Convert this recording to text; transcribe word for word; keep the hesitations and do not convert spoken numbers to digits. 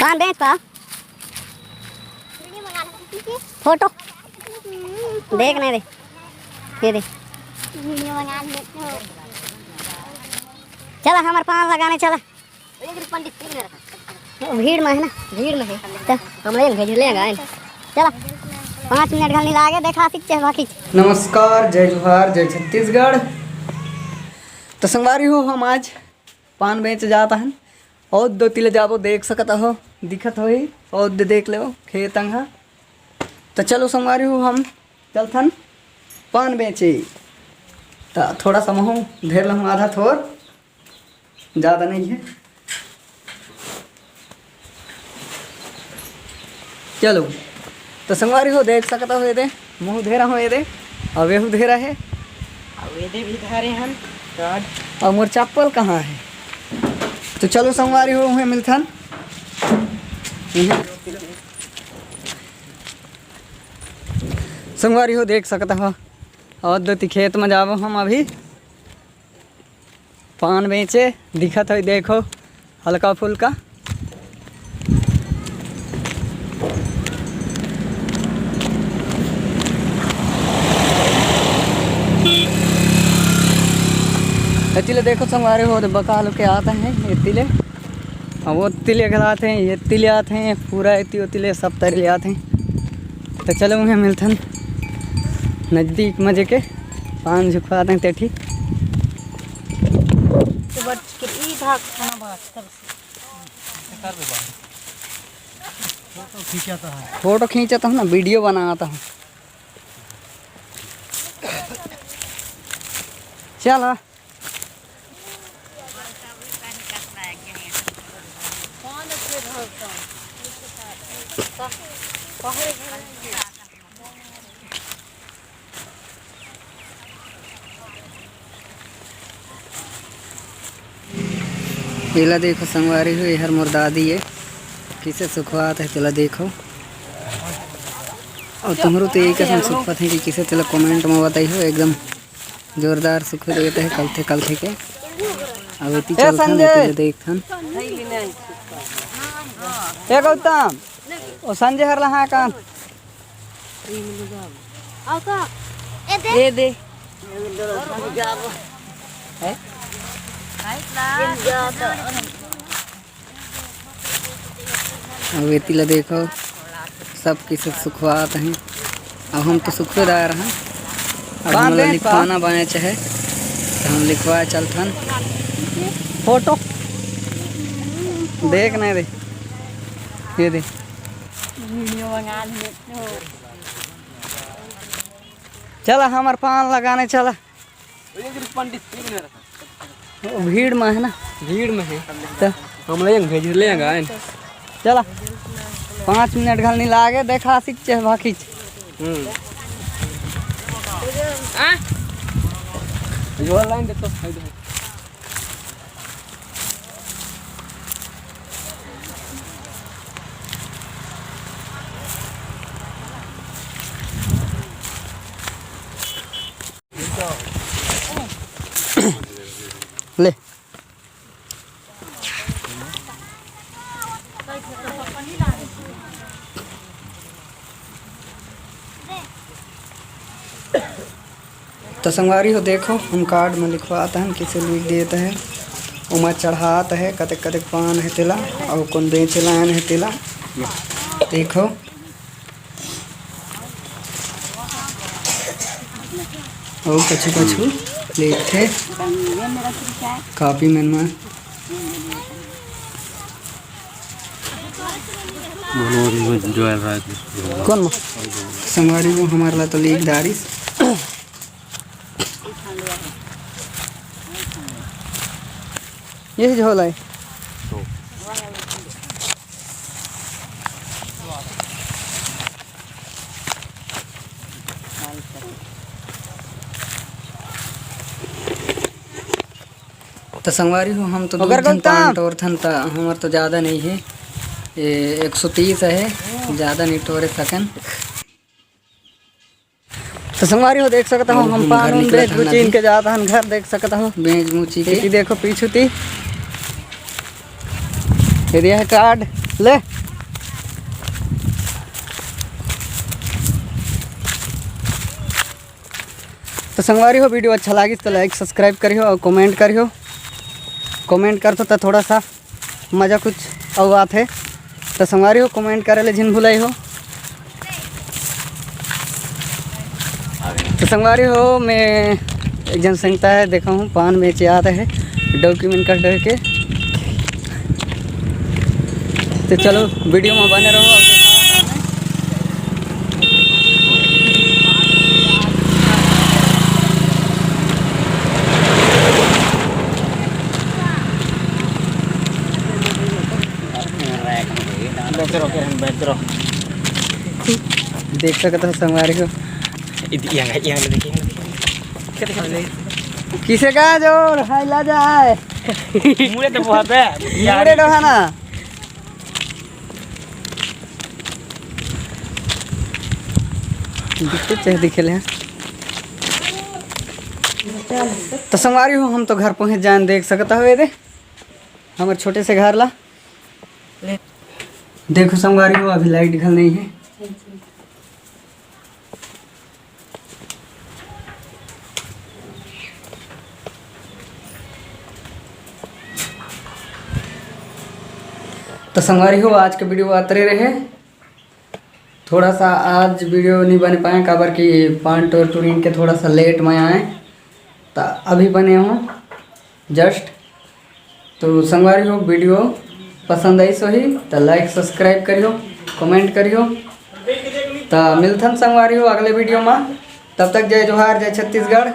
पान बेच पा। फोटो देख नहीं रे, ये दे। चला हमार पान लगाने चला। भीड़ में है ना, भीड़ में है। तो हम लोग भेज ले आए। चला, पाँच मिनट घलनी लागे, देखा सिक चाहे बाकी। नमस्कार, जय जोहार, जय छत्तीसगढ़। तो संगवारी हो, हम आज पान बेच जाता हन। और दो तिले जाबो, देख सकत हो, दिखत होही, और दे देख लेओ खेत अंग ह। तो चलो संगवारी हो, हम चलथन पान बेचे। तो थोड़ा सा महू धेर लहूँ, आधा थोर, ज़्यादा नहीं है। चलो, तो संगवारी हो, देख सकत हो, ये दे महू धेरा हो, ये दे, अब एहू धेरा है। अब ये दे भी धारे हन। और मोर चप्पल कहाँ है? तो चलो संगवारी हो, उहें मिलथन। उहें। संगवारी हो, देख सकत हो, और दो ती खेत में जाबो हम अभी। पान बेचे दिखत होई, देखो, हल्का फुल्का। एती ले देखो संगवारी हो, बका लोग के आते हैं एती ले। अब वो तिले घलात हैं, ये तिले आते हैं, पूरा एती ओती ले सब तरी ले आते हैं। तो चलो उहें मिलथन नजदीक में जेके पान झुकवात हैं तेठी। तो बच के ई धाक खाना बात तब से। फोटो खींचता हूँ ना, वीडियो बनाता हूँ। चल। एला देखो संगवारी हो, एहर मोर दादी ए, किसे सुखवात है तेला देखो। और तुम्हरो तो एक असन सुखवात है कि किसे तेला कमेंट में बताई हो, एकदम जोरदार सुख देत है कलथे कलथे के। अब एती ए चलथन, संजय! एती ले देखथन। ए गौतम, ओ संजय हर लहा कान। ए दे। हैं? अब एती ला देखो, सब किसे सुखवात हैं। अब हम तो सुखवेदार हैं। अब बांध हमला दे, लिखवाना बांच है, तो हम लिखवा चलथन। फोटो देख नहीं रे, ये दे। चला, हमार पान लगाने चला। वो भीड़ में है ना। भीड़ में है। तो हम ले भेज ले आए। चला, पाँच मिनट घल नहीं लागे, देखा सिक चाहे भाखिच। हम्म। आ? जो लाइन दे तो फायदा है। ले। तो संगवारी हो, देखो, हम कार्ड में लिखवात हन, किसे लिख देत है, ओमा चढ़ात है, कतेक कतेक पान है तेला, अउ कौन बेचे लायन है तेला। देखो, अउ कछु कछु लिखथे कॉपी मन में। मनोज में जो है राज। कौन में? संगवारी वो हमार ला तो लिख डारिस। यही झोला है। तो संगवारी हो, हम तो ओकर दू झन गलता। पान टोरथन, त हमर तो ज़्यादा नहीं है, ये एक सौ तीस है, ज़्यादा नहीं टोरे सकन। तो संगवारी हो, देख सकत हो, और हम हम पान घर उन निकलत बेच हन बुचिन अभी। के जात हन घर, देख सकत हो। बेच बुची के। देखी देखो पीछू ती। ये दे हे कार्ड, ले। तो संगवारी हो, वीडियो अच्छा लागिस तो like subscribe करिहो और comment करिहो। Comment करथो तो थोड़ा सा मजा कुछ अउ आथे। तो संगवारी हो, comment करे ले झिन भुलाइहो। तो संगवारी हो, मैं एक झन संगता हे, देखा हूँ पान बेचे आत हे, डौकी मन कस डर के। तो चलो, वीडियो में बने रहो। देख सकत हो संगवारी हो। इद-, यहाँ, यहाँ ले देखिए, यहाँ ले देखिए। किसे का जोर हाय ला जाए। मुड़े तो बहुत है। मुड़े डोहा ना। दिखते चाहे दिखे ले। तो संगवारी हो, हम तो घर पहुँच जाएन, देख सकत हो ये दे हमर छोटे से घर ला। देखो संगवारी हो, अभी लाइट घल नहीं है। तो संगवारी हो, आज के वीडियो अतरे रहे। थोड़ा सा आज वीडियो नहीं बने पाए, काबर कि पान टोर टुरिन के थोड़ा सा लेट में आए, तो अभी बने हो जस्ट। तो संगवारी हो, वीडियो पसंद आइस होही तो like subscribe करियो, comment करियो। तो मिलथन संगवारी हो अगले वीडियो में। तब तक जय जोहार, जय छत्तीसगढ़।